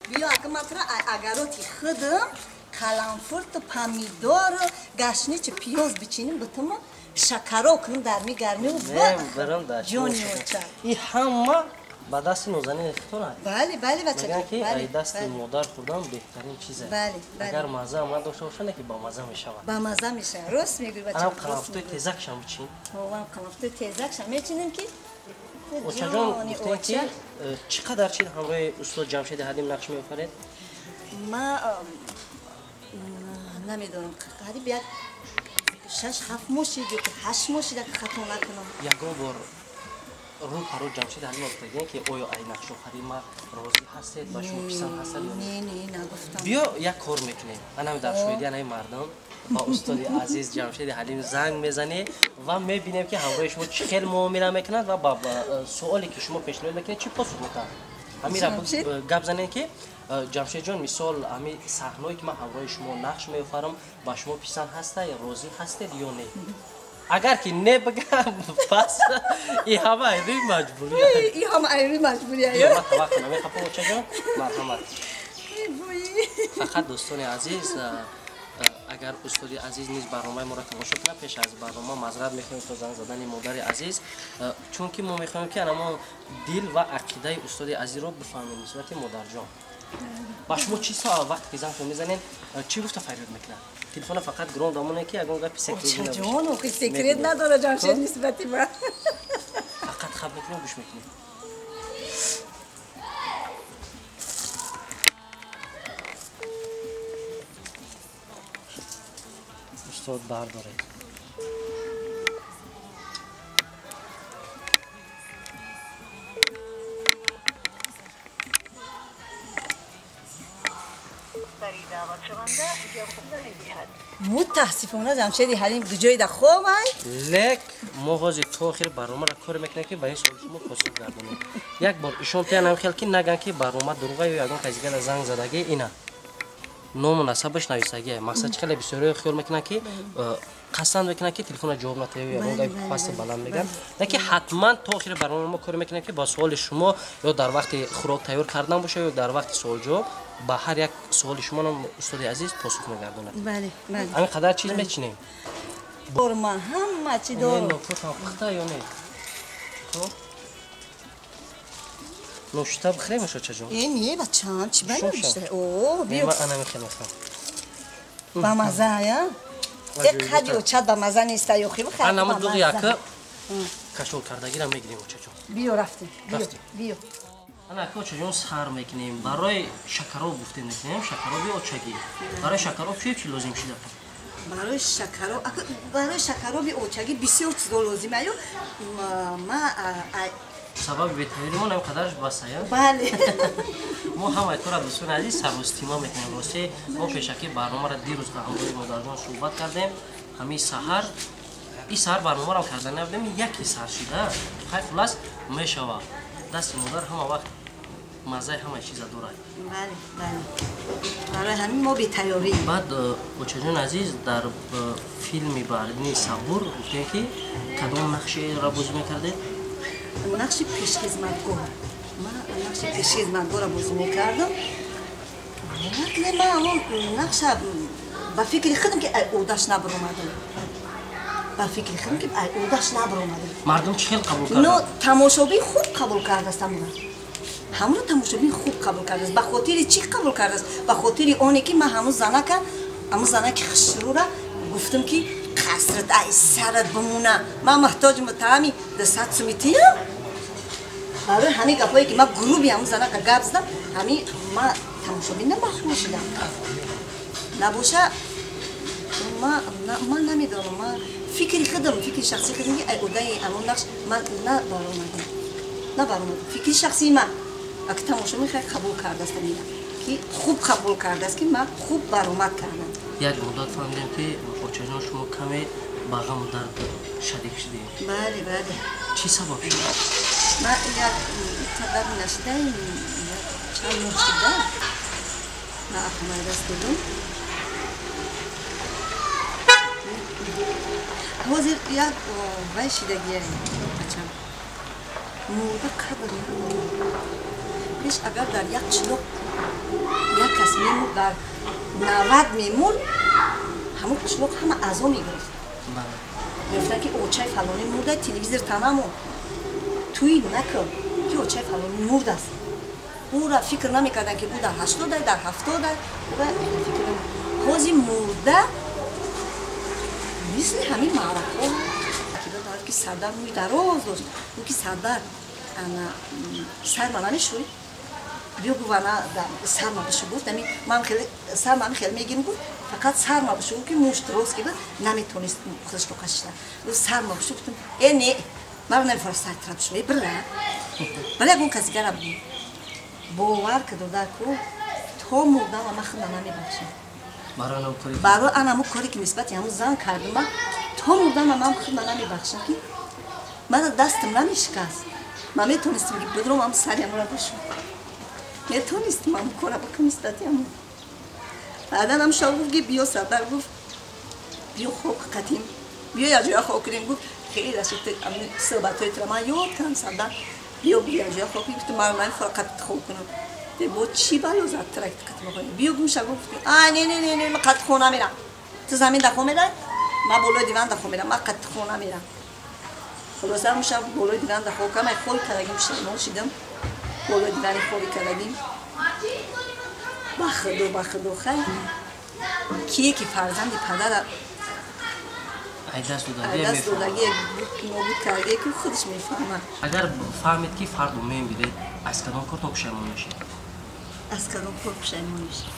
Биё ака матра агароти худам каламфурт, помидор, гашничи, пиёз бичиним бутума шакаро кунам дар ми гармӣ ҷони оча. И ҳама ба дасти нозанини худтон. Бале, бале бача. Мегӯянд ки ай дасти модар хӯрдан беҳтарин чизе. Бале, бале. Агар мазза ам надошта бошад, не ки ба мазза мешавад. Ба мазза мешавад. Рост мегӯӣ бача. Анам қаламфуртои тезакшам бичин. Ҳовам қаламфуртои тезакшам мечинем ки очаҷон гуфтем ки чӣ қадар чиз ҳамроҳи устод Ҷамшеди Ҳалим нақш меофаред? Ма намедонам, қариб як 6-7 моҳ шид ё ки 8 моҳ шид, хато накунам. Ягон бор рӯ ба рӯ Ҷамшед Ҳалим гуфтагиен ки оё ай нақшофарӣ ма розӣ ҳастед, ба шумо писанд ҳастад ё не? Не, нагуфтам. Биё як кор мекунем, анами дар шоҳидӣ анаи мардум ба устоди азиз Ҷамшеди Ҳалим занг мезанӣ ва мебинем ки ҳамроҳи шумо чӣ хел муомила мекунад ва ба суоле ки шумо пешниҳод мекунед чӣ посух медиҳад. Ҳамира гап занем ки Ҷамшедҷон, мисол ҳами саҳное ки ман ҳамроҳи шумо нақш меофарам ба шумо писанд ҳаста, розӣ ҳастед ё не? Агар ки не бигам, пас и ҳама айрӯи маҷбурӣ. И ҳама айрӯи маҷбурӣ. Ман таваққӯ намехапам очаҷон, марҳамат. Фақат дӯстони азиз, агар устоди азиз низ барномаи моро тамошо кунад, пеш аз барнома маъзарат мехоҳем то занг задани модари азиз, чунки мо мехоҳем ки анамо дил ва ақидаи устоди азизро бифаҳмем нисбати модарҷон. Ба шумо чӣ савол вақте ки зангтон мезанед, чӣ гуфта фарёд мекунад? Телефона фақат гром дамоне ки ягон гапи секрет набошад. Очаҷон, охи секрет надорад Ҷамшед нисбати ман. Фақат хаб мекунем, гӯш мекунем. Устод бардоред. Мутаассифона Ҷамшеди Ҳалим ҷои да хобай. Лек мо ҳозир то охири барномаро кор мекунем ки ба ин суоли шумо посух гардонем. Як бор ишон тиянам хел ки наган ки барнома дурӯға ё ягон кас дигара занг задагӣ, ина ному насабаш нависагия. Мақсад чӣ хеле бисёриҳо хиёл мекунанд ки қасдан мекунанд ки телефонро ҷавоб натаё ё ягон гапи пасти баланд мегӯянд. Лекин ҳатман то охири барнома мо кор мекунем ки ба суоли шумо ё дар вақти хӯрок тайёр кардан боша ё дар вақти суолҷавоб ба ҳар як суоли шумо устоди азиз посух мегардонад. Бале, бале. Ҳамин қадар чиз мечинем. Дорма, ҳама чи дорам. Нокотам пухта ё не? Хоб. Ношта бихӯрем очаҷон? Э, не, бачам, чӣ ба ношта? О, биё. Ман ана мехел мехӯрам. Ба маза, я? Э, қади очат ба маза неста, ё хи бихӯр. Ана мо дуғи яка кашол кардагиро мегирем очаҷон. Биё рафтем. Биё, биё. Ана ака очаҷон сар мекунем. Барои шакароб гуфтем мекунем, шакароби очагӣ. Барои шакароб чӣ чӣ лозим шуда? Барои шакароб, барои шакароби очагӣ бисёр чизо лозим аю. Ма сабаби бетайёримон ҳам қадараш басая. Бале. Мо ҳамаи тура дӯстони азиз сарростима мекунем. Рости мо пешакӣ барномаро дирӯз ба ҳамроҳи модарҷон суҳбат кардем. Ҳамин саҳар, ин саҳар барномаро карда набудем, яке сар шида. Хай хулас мешавад. Дасти модар ҳама вақт маззаи ҳамаи чиза дорад. Бале, бале. Барои ҳамин мо бетайёрӣ. Баъд очаҷон азиз дар филми Баҳриддини Сабур гуфтем ки кадом нақшеро бозӣ мекардед? Нақши пешхизматгор. Ман нақши пешхизматгорро бозӣ мекардам. Накне ман ҳамон нақша ба фикри худам ки ай удаш набаромадам. Ба фикри худам ки ай удаш набаромадам. Мардум чӣ хел қабул карданд? Но тамошобин хуб қабул кардааст ҳамонро. Ҳамонро тамошобин хуб қабул кардааст. Ба хотири чӣ қабул кардааст? Ба хотири оне ки ман ҳамон занака, ҳамон занаки хушрӯра гуфтам ки қасрат ай сарат бимона. Ман муҳтоҷи муттаҳами 200 сумитиям. Барои ҳамин гапҳое ки ман груби ҳамон занака гап задам, ҳамин ман тамошобин намахрум шудам. Набоша ман намедонам, ман фикри худам, фикри шахсии худам ки ай удаи ҳамон нақш ман набаромадам. Набаромадам. Фикри шахсии ман. Аки тамошобин хеле қабул кардааст ҳамина, ки хуб қабул кардааст, ки ман хуб баромад кардам. Як муддат фаҳмидем ки очаҷон шумо каме ба ғаму дард шарик шудед. Бале, бале. Чӣ сабаб шуд? Ман як қадар нашидаем, чанд моҳ шуда. Ман ақлмай даст додам. Ҳозир як вай шидагия бачам. Мурда қадр надорам. Пеш агар дар як чилоқ дар 90 мемурд, ҳамон қишлоқ ҳама аъзо мегирифт. Мегуфтанд ки очаи фалонӣ мурда, телевизор танамон туй накун, ки очаи фалонӣ мурдааст. Ӯра фикр намекарданд ки ӯ дар 80, дар 70, ӯра фикр намекарданд. Ҳози мурда мисли ҳамин маъракҳо ки сардар мӯи дароз дошт, ӯ ки сардар сарма намешӯй, биё гуфт ана сарма бишу, гуфт ами ман хеле сарма хеле мегирам, гуфт фақат сарма бишу, ки мӯш дароз ки буд наметонист худашро кашида. Гуфт сарма бишу, гуфтам э не, маро намефора сар тара бишу, бира вале ягон каси гара бовар кардода ку то мурдам ман худам намебахшам. Барои анамо коре ки нисбати ҳамун зан кардам, то мурдам ман худам намебахшам, ки мана дастам намешикаст. Ман метонистам ки бидром ам сари амора бишум, метонистам ам кора бикунам нисбати ҳамун. Баъдан ам шав гуфт ки биё сардар, гуфт биё хок қатим, биё якҷоя хок кунем. Гуфт хеле ашид суҳбатҳои тура ман ёд кардам сардар, биё якҷоя хок кунем. Гуфтам ман намехоҳам қатит хок кунам. Бо чӣ бало зад тракт қатим хок? Биё гумша. Гуфт ай не не не не, ман қат хона мерам, ту замин да хоб мерай, ман болои диван да хоб мерам, ман қат хона мерам. Хулоса ҳамун шаб болои диван да хоб кардам, хоби кардагим, пушаймон шидам, болои дивани хоби кардагим. Ба худо, ба худо, хай кие ки фарзанди падара айдаст додагие нобуд кардагие ки худаш мефаҳмад. Агар фаҳмед ки фарду мемиред, аз кадом кортон пушаймон мешавед? Аз кадом кор пушаймон мешавед?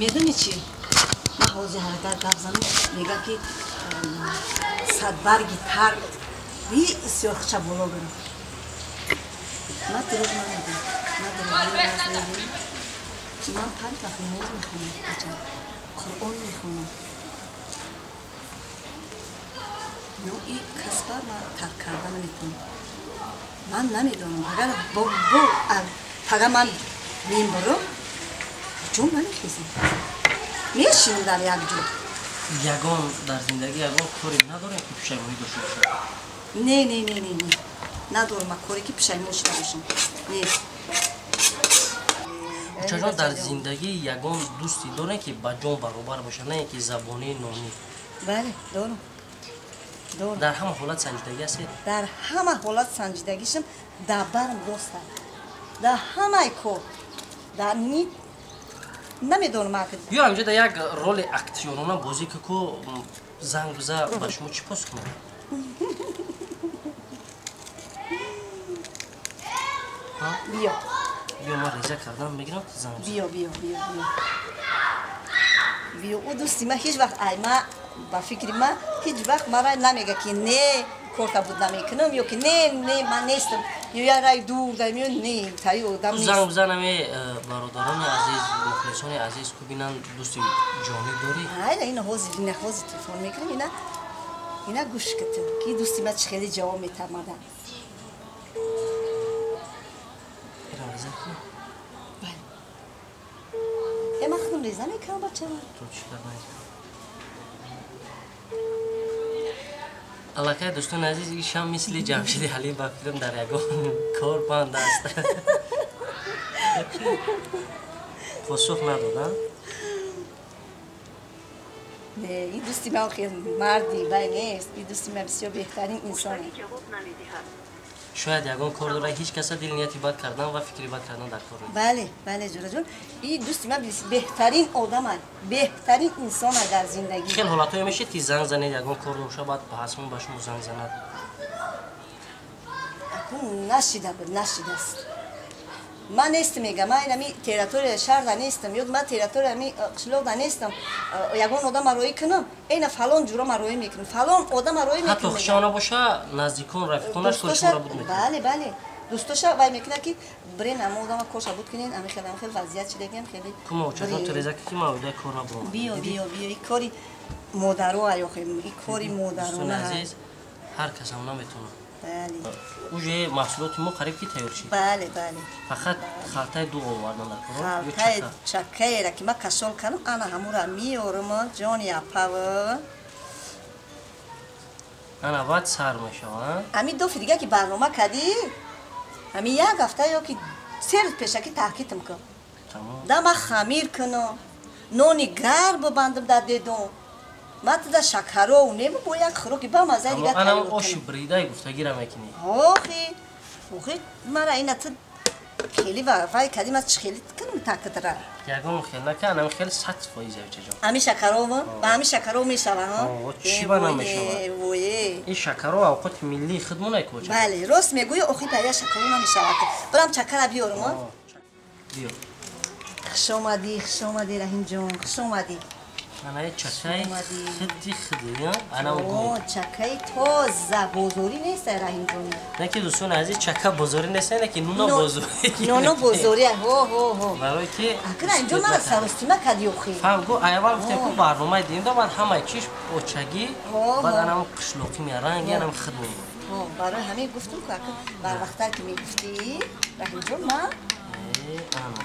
Медонӣ чӣ? Ман ҳозир ҳаракат гап занам, мегӯям ки садбарги тар бисёр хуча боло гирифт. Ман дурӯғ намегӯям, ман дурӯғ намегӯям. Ман панҷ вақт намоз мехонам, бача, Қуръон мехонам. Навъи касба ман тарк карда наметавонам. Ман намедонам, агар бо пага ман мемурам, ҷон намехезам, мешинам дар як ҷо. Ягон дар зиндагӣ ягон коре надорем ки пушаймонӣ дошта бошад? Не, не, не, не, не, надорам ман коре ки пушаймон шуда бошам. Не. Учаҷон, дар зиндагӣ ягон дӯсте дорем ки ба ҷон баробар бошад, на ин ки забонӣ, номӣ? Бале, дорам. Дорам. Дар ҳама ҳолат санҷидагӣ ҳастед? Дар ҳама ҳолат санҷидагишам, дар барам рост аст. Дар ҳамаи кор, дар ни намедонам ак. Биё ҳамҷо дар як роли актёрона бозӣ ки ку занг биза, ба шумо чӣ посух медиҳад? Биё. Биё, ман реза кардам мегирам, занг биза. Биё, биё, биё, биё. Биё, ӯ дӯсти ман ҳеҷ вақт ай ма ба фикри ман ҳеҷ вақт мара намега ки не корта буд намекунам ё ки не не ман нестам ё я рай дур даем ё не тари одам нест. Занг бизан ами бародарони азиз, мухлисони азиз ку бинанд дӯсти ҷонӣ дорӣ? Айна ина ҳозир, ина ҳозир телефон мекунам, ина ина гӯш китам ки дӯсти ман чӣ хеле ҷавоб метамада. Ира реза кунам? Бале. Э ман худам реза мекунам бачаам. Ту чӣ кардан? Аллакай дӯстони азиз, ишам мисли Ҷамшиди Ҳалим ба фикрам дар ягон кор банд аст. Посух надод, а? Не, ин дӯсти ман хеле марди вай нест. Ин дӯсти ман бисёр беҳтарин инсон аст. Шояд ягон кор дорад, ҳеҷ каса дил нияти бад кардан ва фикри бад кардан дар кор нест. Бале, бале, ҷураҷон. Ин дӯсти ман беҳтарин одам аст, беҳтарин инсон аст дар зиндагӣ. Хеле ҳолатҳое мешавад ки занг занед, ягон кор дошта, баъд ҳасмон ба шумо занг занад. Акун нашида буд, нашидааст. Ман нестам, мегам, ман инами территорияи шаҳрда нестам, ё ман территорияи ами қишлоқда нестам. Ягон одама роӣ кунам, эна фалон ҷурома роӣ мекунам, фалон одама роӣ мекунам. Ҳатто хушона боша, наздикон, рафиқонаш кори шуморо буд мекунад. Бале, бале. Дӯстоша вай мекунад ки брен ама одама корша буд кунен, ами хеле, ами хеле вазъият шидагиам хеле. Кума очаҷон, ту реза ки ман оидаи кор набурам. Биё, биё, биё, и кори модаро ай охи, и кори модарона. Дӯстони азиз, ҳар касам наметавонад. Бале. Уже маҳсулоти мо қариб ки тайёр шид. Бале, бале. Фақат халтаи дуғ овардан дар кор. Халтаи чакаеро ки ман кашол кардам, ана ҳамура меорам, ҷони апав. Ана баъд сар мешавад, а? Ами дофи дига ки барнома кардӣ, Ҳамин як ҳафта ё ки се рӯз пешакӣ таъкидам кун. Да ман хамир кунам, нони гарм бибандам дар дедон. Ман туда шакаро нему бо як хӯроки бамазаи дигар тайёр кунам. Оши бридаи гуфтагира мекунӣ. Охи, охи мара ина ту хеле вай кардӣ, ман чӣ хеле кунам такдра? Ягон хел накунам, хеле 100% очаҷон. Ҳамин шакаро ба ҳамин шакаро мешава, ҳа? Чӣ ба намешава? Ин шакаро авқоти миллии худмон ку оча. Бале, рост мегӯӣ, охи ба я шакаро намешава. Барам чакара биёрам, ҳа? Биё. Хуш омадӣ, хуш омадӣ Раҳимҷон, хуш омадӣ. Ана чакаи хидди хидди, ана о чакаи тоза бозорӣ нест Раҳимҷон. Не ки дӯстони азиз, чака бозорӣ нест, не ки нуно бозорӣ. Нуно бозорӣ, ҳо ҳо ҳо. Барои ки ака Раҳимҷон мара саростима кардӣ охи. Фаҳм гу аввал гуфтем ку барномаи дидем, баъд ҳамаи чиш очагӣ, баъд анам қишлоқӣ меранги, анам хид мемонад. Ҳо, барои ҳамин гуфтум ку ака барвақттар ки мегуфтӣ Раҳимҷон ман ана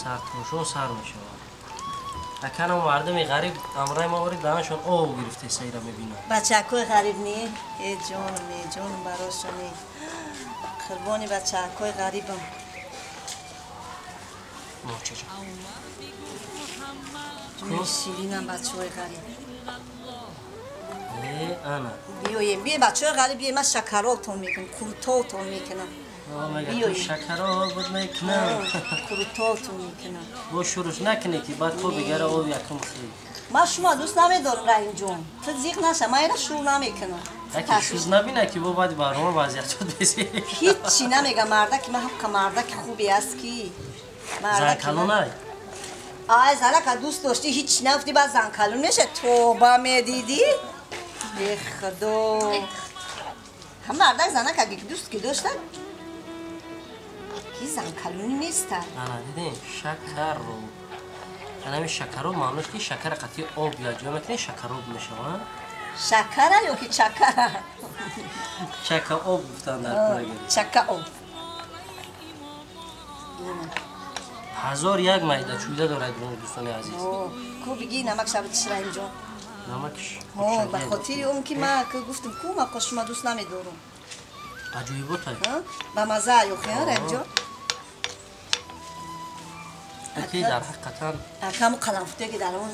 сартошон сар мешавад. Аканам мардуми ғариб амраи ма ори даҳаншон об гирифта сайра мебинанд. Бачакҳои ғариб не? Э ҷонам, э ҷонам барошон е. Қурбони бачакҳои ғарибам. Ҷони ширинам бачаҳои ғариб. Э ана. Биёем, биёем бачаҳои ғариб, биёем ман шакаротон мекунам, қурутотон мекунам. Шакаро буд мекунам. Қурутотон мекунам. Бо шуруш накунӣ ки баъд то бигара об якум хӯрӣ. Ман шумо дӯст намедорам Раҳимҷон. Ту зиқ наша, ман ира шур намекунам. Яке шуз набина ки бо баъди барнома вазъиятот бесӣ. Ҳиччи намегам мардаки ман ҳаққа мардаки хубе аст ки. Занкалонай? Ай занака дӯст доштӣ ҳиччи нагуфтӣ баъд занкалон меша. Тоба медидӣ? Е худо. Ҳам мардак занака дӯст ки дошта ки занкалонӣ неста. Ана дидем шакаро. Ана ҳамин шакаро маънош ки шакара қатъи об якҷоя мекунӣ шакароб мешавад. Шакара ё ки чакара? Чака об гуфтанд дар кунагӣ. Чака об. Ҳазор як майда чӯйда дорад дӯстони азиз. Ку бигӣ намак шаб чиш Раҳимҷон? Намакш. Ба хотири он ки ман гуфтам ку ман шумо дӯст намедорам. Аҷоибот ай. Ба маза ё хе Раҳимҷон? Ки дар ҳақиқатан акаму қаламфутие ки дар он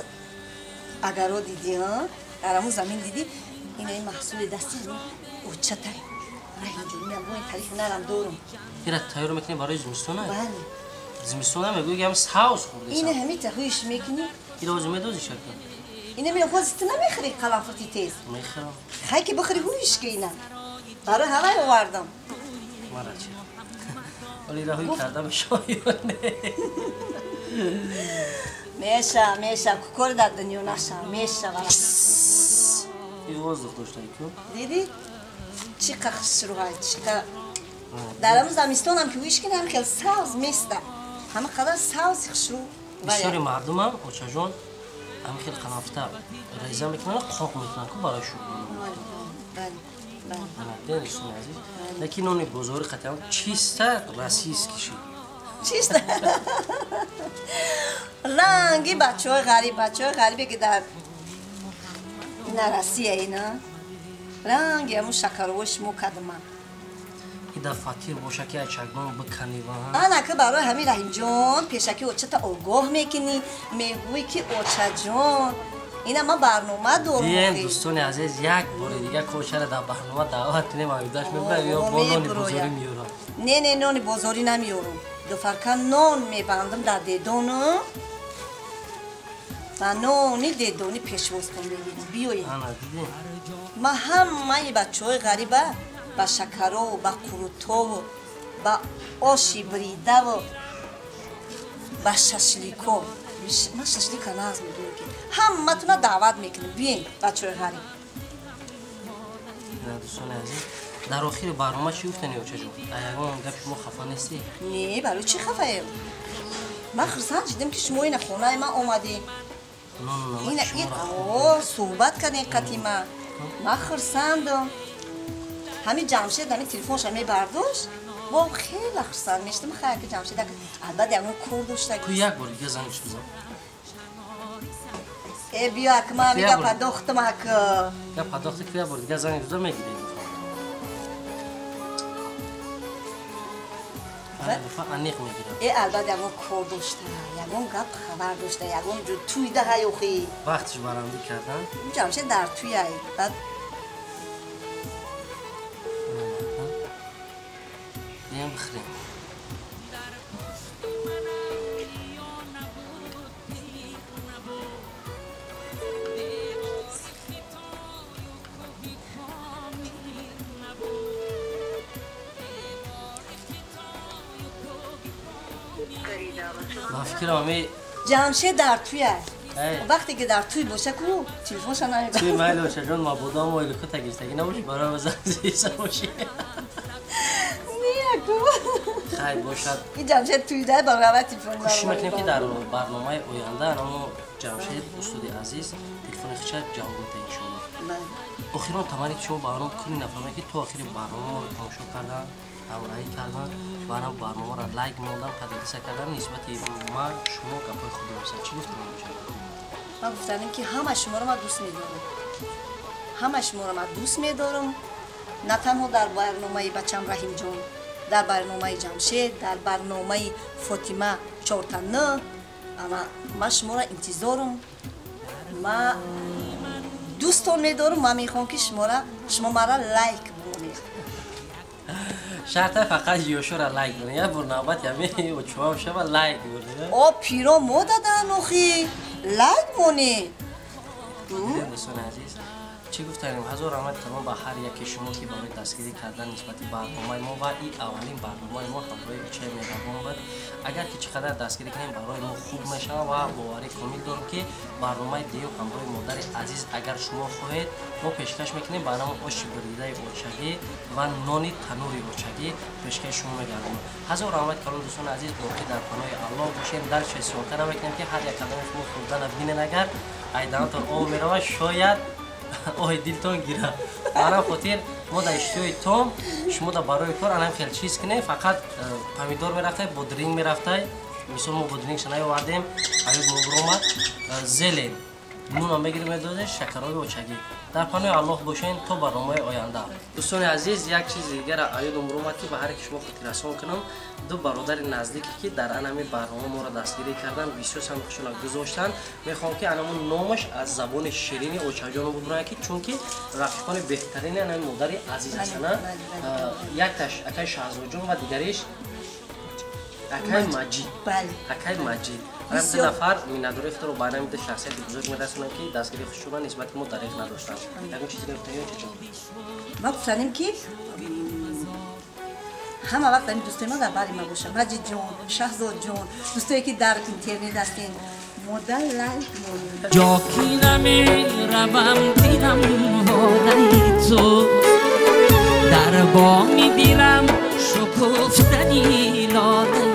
агаро дидӣ, дар ҳамон замин дидӣ, ина ин маҳсули дасти очатай. Раҳимҷон, ман бо ин тариқ ҳунарам дорам. Ира тайёр мекунӣ барои зимистона? Бале. Зимистона мегӯӣ ки ҳам савз хӯрдесам. Ина ҳамин таҳуиш мекунӣ? Ира ҳозир медозӣ шакар? Ина мехоҳӣ ту намехӯрӣ қаламфути тез? Мехӯрам. Хай ки бихӯрӣ ҳуиш ки ина. Барои ҳавай овардам. Мара чи? Вале раҳои карда мешавад ё не? Меша, меша, кукор дар дунё наша, мешава. Ин воздух доштай ку? Дидӣ? Чӣ қа хушрӯҳай, чӣ қа дар ҳамун замистонам ки ҳуиш кунам хел савз места. Ҳама қадар савзи хушрӯ. Бисёри мардумам очаҷон ҳамин хел қаламфута реза мекунанд, қоқ мекунанд ку барои шӯрбо. Бале, бале. Дӯстони азиз, лекин нони бозорӣ қатъан чиста российский шид. Чиста? Ранги бачаҳои ғариб, бачаҳои ғарибе ки дар ина Россия ина ранги ҳамун шакаровои шумо кардам. Ки дар фатир боша ки чакмон биканӣ ва ана ки барои ҳамин Раҳимҷон пешакӣ очата огоҳ мекунӣ, мегӯӣ ки очаҷон ина ман барнома дорам. Дием дӯстони азиз, як бори дига кочара дар барнома даъват кунем, авидаш мебарам ё бо нони бозорӣ меёрам. Не, не, нони бозорӣ намеёрам. Дуфарка нон мебандам дар дедону ва нони дедонӣ пешвозтон мегирам. Биёед. Ана дидем. Ман ҳамаи бачаҳои ғариба ба шакарову ба қурутову ба оши бридаву ба шашлико. Ман шашлика нағз медонам ки ҳаматона даъват мекунем. Биёед бачаҳои ғариб. Дӯстони азиз, дар охири барнома чӣ гуфтани очаҷон? Ягон гапи шумо хафа нестӣ? Не, барои чӣ хафаем? Ман хурсанд шудам ки шумо ина хонаи ман омадем. Суҳбат кардем қатъи ман. Ман хурсандам. Ҳамин Ҷамшед ҳамин телефонша мебардошт, бо хеле хурсанд мешудам. Хайр ки Ҷамшед албатта ягон кор дошта. Ку як бор дига зангш бизан. Э биё ак ман ҳамин гапа дохтам ак. Гапа дохти ку як бор дига занг бизан мегирем. Ҳар дафъа аниқ мегирад. Э, албатта, ягон кор дошта, ягон гап хабар дошта, ягон ҷо тӯй даҳай охи. Вақтиш барандӣ кардан. Ҷамшед дар тӯяй. Баъд биям бихӯрем. Ба фикрам ами Ҷамшед дар тӯяй. Вақте ки дар тӯй боша ку телефонша намебарад. Тӯй майли ошаҷон, мабодо моили худ гирифтагӣ набошӣ, барои зан бошӣ. Не ку. Хай бошад. Ин Ҷамшед тӯйда барои телефон. Кӯшиш мекунем ки дар барномаи оянда анамо Ҷамшед устоди азиз телефони худша ҷавоб медиҳад иншоалло. Охирон таманни ки шумо барнома кулли нафароне ки то охири барномаро тамошо кардан, ҳамроҳӣ кардан ва ана барномаро лайк мондан, поделиться кардан, нисбати ман шумо гапҳои хуб нависанд. Чӣ гуфтам? Ман гуфтанем ки ҳама шуморо ман дӯст медорам. Ҳама шуморо ман дӯст медорам. На танҳо дар барномаи бачам Раҳимҷон, дар барномаи Ҷамшед, дар барномаи Фотима чортана. Ама ман шуморо интизорам. Ман дӯстон медорам, ман мехоҳам ки шумо маро лайк монед. Шарта фақат ёшура лайк монед. Як бор навбат ями очувам шава лайк монед. О, пиро мо дадан охи. Лайк монед. Дидем дӯстони азиз, чӣ гуфтанем? Ҳазор раҳмати калон ба ҳар яке шумо ки барои дастгирӣ кардан нисбати барномаи мо ва ин аввалин барномаи мо ҳамроҳи очаи меҳрабон буд. Агар ки чӣ қадар дастгирӣ кунем барои мо хуб мешавад ва боварӣ комил дорем ки барномаи дуюм ҳамроҳи модари азиз агар шумо хоҳед мо пешкаш мекунем ба намо оши буридаи очагӣ ва нони танури очагӣ пешкаши шумо мегардонем. Ҳазор раҳмати калон дӯстони азиз, боқӣ дар паноҳи Аллоҳ бошем. Дарча съёмка намекунем ки ҳар як қадами шумо хӯрдана бинен, агар айдаҳонтон об меравад, шояд оҳи дилтон гирад. Ба ҳамин хотир мо дар иштиҳои том шумо да барои кор анам хел чиз кунем, фақат помидор мерафтай, бодринг мерафтай. Мисол мо бодрингша наёвардем, аёд мо биромад. Зелен нунам мегирем, медозем, шакарои очагӣ. Дар паноҳи Аллоҳ бошен то барномаи оянда. Дӯстони азиз, як чизи дигара аёдам омад ки ба ҳар яки шумо хотиррасон кунам. Ду бародари наздике ки дар анами барнома моро дастгирӣ карданд, бисёр сами худшона гузоштанд. Мехоҳам ки анамун номаш аз забони ширини очаҷоно бубурад, ки чунки рафиқони беҳтарини анами модари азиз ҳастанд. Якташ акаи Шаҳзодҷон ва дигариш акаи Маҷид. Акаи Маҷид. Ду нафар миннатдории худро ба анами ду шахсияти бузург мерасонам ки дастгирии худшона нисбати мо дариқ надоштанд. Ягон чизе гуфтанӣ очаҷон? Ман гуфтанем ки ҳама вақт ҳамин дӯстои ман дар бари ман бошанд. Маҷидҷон, Шаҳзодҷон, дӯстое ки дар интернет ҳастен, модар лайк монед. Ҷо ки намеравам дилам водаи ту, дар боми дилам шукуфтани лодаи